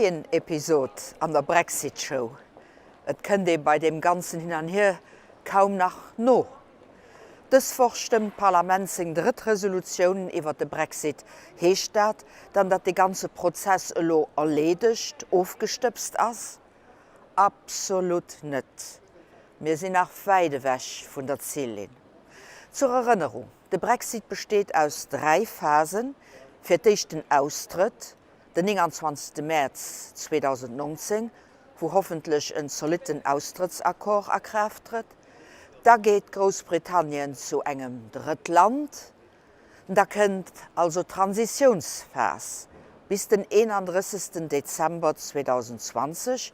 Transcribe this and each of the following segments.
neien Episod an der Brexit-Show. Et kënnt ee bei deem ganzen Hin an Hier kaum nach no. Dës Woch stëmmt d'Parlament seng drëtt Resolutioun iwwer de Brexit. Heescht dat dann, datt dee ganze Prozess elo erleedegt, ofgestëbst ass? Absolut net! Mir sinn nach wäit ewech vun der Zillinn. Zur Erënnerung, De Brexit besteet aus 3 Phasen, fir d'éischt den Austrëtt, den 29 Mäerz 2019, wou hoffentlech en zolitten Austrëttsaccord a Kraaft trëtt, da geet Groussbritannien zu engem Drëttland, da kënnt also d'Transitiounsphas bis den 31 Dezember 2020,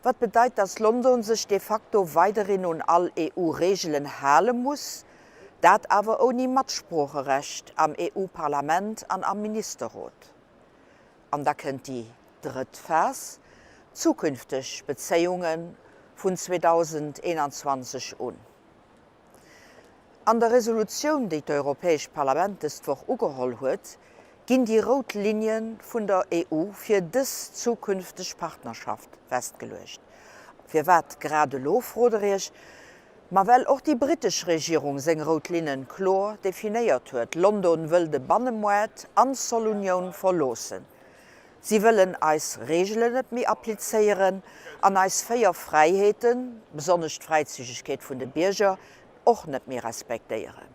wat bedeit, datt London sech de facto weiderhin un all EU-Reegelen hale muss, Dat awer ouni Matsproocherecht am EU-Parlament an am Ministerrot. An da kënnt déi drëtt Phas, zukünfteg Bezéiunge vun 2021 un. An der Resolutioun, déi d'Europäescht Parlament dëst Woch ugeholl huet, ginn déi rout Linje vun der EU fir dës zukünfteg Partnerschaft festgeluecht. Firwat grad elo, frot der Iech? Ma well och déi brittesch Regierung seng rout Linnen kloer definéiert huet, London wëll de Bannemoart an d'Zollunioun verloossen. Si wëllen eis Reegelen net méi applizéieren an eis 4 Fräiheeten, besonnesch d'Fräizügegkeet vun de Bierger, och net méi respektéieren.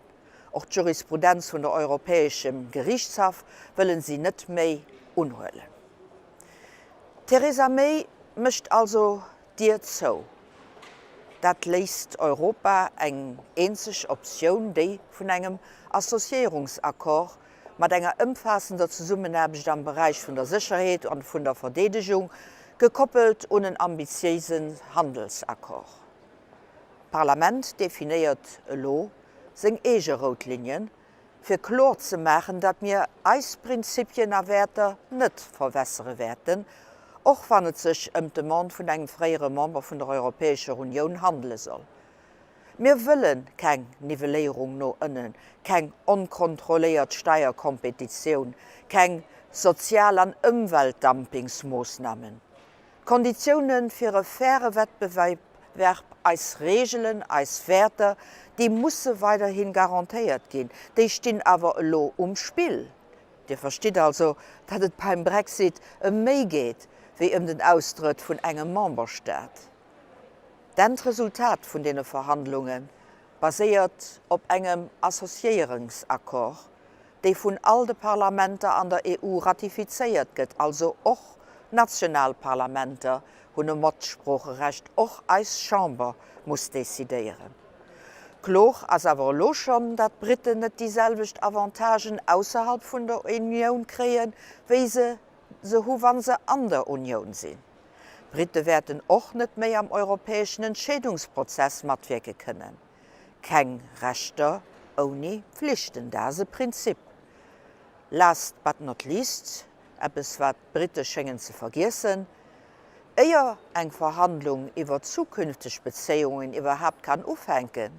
Och d'Jurisprudenz vun der Europäeschem Geriichtshaff wëllen si net méi unhuelen. D'Theresa May mécht also D'Dier zou. Dat léisst Europa eng eenzeg Optioun, déi vun engem Associéierungsaccord mat enger ëmfaassender Zesummenaarbecht am Beräich vun der Sécherheet an vun der Verdeedegung, gekoppelt un en ambitiéisen Handelsaccord. D'Parlament definéiert elo seng eege rout Linien, fir kloer ze maachen, datt mir eis Prinzipien a Wäerter net verwässere wäerten, och wann et sech ëm d'Demande vun engem fréiere Member vun der Europäescher Unioun handele soll. Mir wëlle keng Nivelléierung no ënnen, keng onkontrolléiert Steierkompetitioun, keng Sozial an Ëmweltdumpingsmoossnamen. D'Konditioune fir e faire Wettbewerb, eis Reegelen, eis Wäerter, déi musse weiderhi garantéiert ginn. Déi stinn awer elo um Spill. Dir verstitt also, datt et beim Brexit ëm méi geet wéi ëm den Austrëtt vun engem Memberstaat. D'Endresultat vun deene Verhandlunge baséiert op engem Associéierungsaccord, dee vun all de Parlamenter an der EU ratifizéiert gëtt, also och national Parlamenter hunn e Matsproocherecht, och eis Chamber muss decidéieren. Kloer ass awer elo schonn, datt d'Briten net déi selwecht Avantagen ausserhalb vun der Unioun kréien, wéi se se hu wa se an der Unioun sinn. D'Brite wäerten och net méi am europäeschen Entscheedungsprozess matwierke kënnen. Keng Rechter ouni Pflichten, dat ass e Prinzip. Last but not least, eppes wat d'Brite schéngen ze vergiessen, Éier eng Verhandlung iwwer zukünfteg Bezéiungen iwwerhaapt kann ufänken,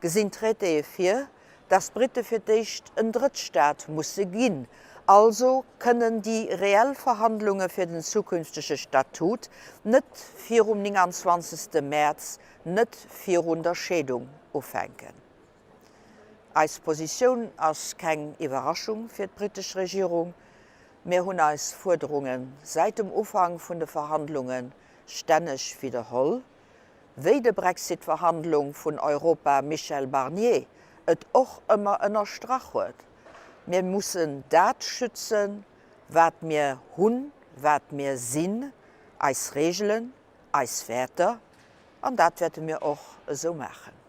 gesinn d'Traitéë vir, datt d'Brite fir d'éischt en Drëttstaat musse ginn. Also kënnen déi reell Verhandlunge fir den zukünftege Statut net virum 29. Mäerz net virun der Scheedung ufänken. Eis Positioun ass keng Iwwerraschung fir d'britesch Regierung. Mir hunn eis Fuerderunge säit dem Ufank vun de Verhandlunge stänneg widderholl, wéi de Brexit-Verhandlung vun Europa Michel Barnier et och ëmmer ënnerstrach huet, Mir mussen dat schützen, wat mir hunn, wat mir sinn, eis Reegelen, eis Wäerter, an dat wäerte mir och esou maachen.